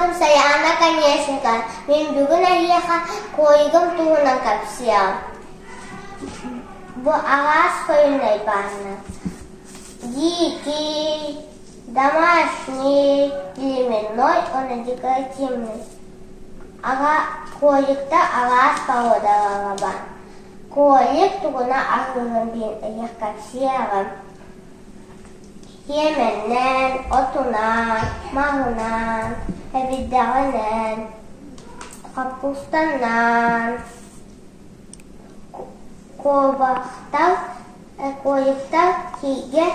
аатым Сайаана Конечникова. Мин бүгүн эһиэхэ куойугум туһунан кэпсиэҕим. Бу араас хойунай баанна. Дикий, домашний, племенной, уонна декоративный. Аҕа куойукта араас порода баар. Куойук тугуна аһыырын диэн эһиэхэ кэпсиэҕим. Сиэмэннэн, отунан, маһынан, эбирдэҕинэн, хаппыыстанан, куобахтар, куойуктар сиигэ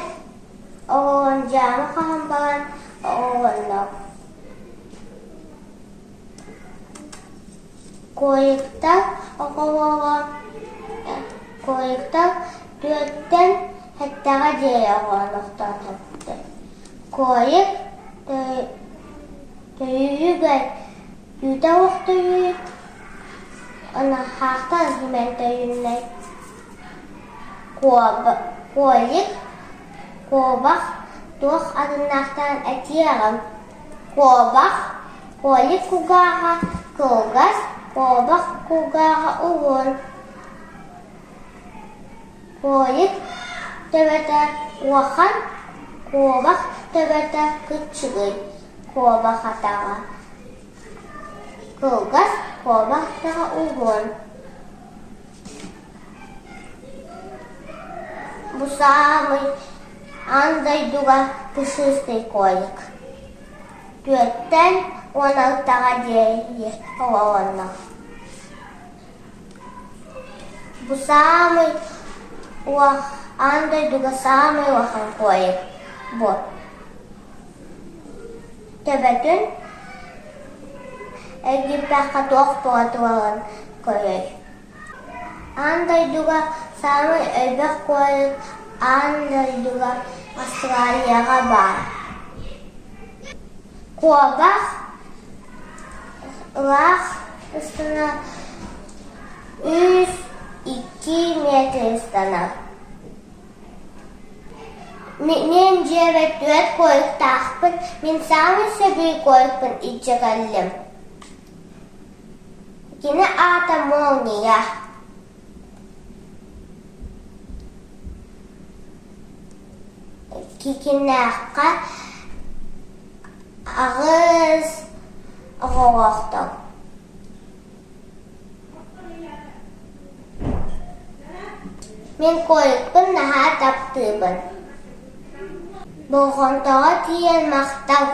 оҕолондьаамы хаһан баран оҕолоннор. Куойуктар оҕолоро Куойуктар түөртэн сэттэҕэ диэри оҕолонуохтаахтар. Куойук төрүүрүгэр түүтэ оһох төрүүр, хаахтан симэн төрүүннэр. Куойук куобах туох атыннаахтарын этиэҕим Куобах, куолик кулгааҕа кылгас, куобах кулгааҕа уһун. Куолик төбөтө улахан, куобах төбөтө кыччыгый, куобах атаҕа кылгас, куобах атаҕа уһун. Бу саамай аан дойдуга пушистый куойук. Түөртэн 16-ҕа диэри оҕолонно. Бу саамай аан дойдуга саамай улахан куойук бу. Төбөтүн эргиппэххэ туох буола турарын көрөр. Аан дойдуга саамай элбэх куорат аан дойдуга Австралияҕа баар. Куобах ыраах ыстанар 3-2 метр ыстанар. Мин дьиэбэр түөрт куойуктаахпын, мин саамай сөбүлүүр куойукпун илдьэ кэллим. Кини аата Молния. Кикиннээххэ 8 оҕолоохтор. Мин куойукпун наһаа таптыыбын. Болҕомтоҕо тиийэн махтал.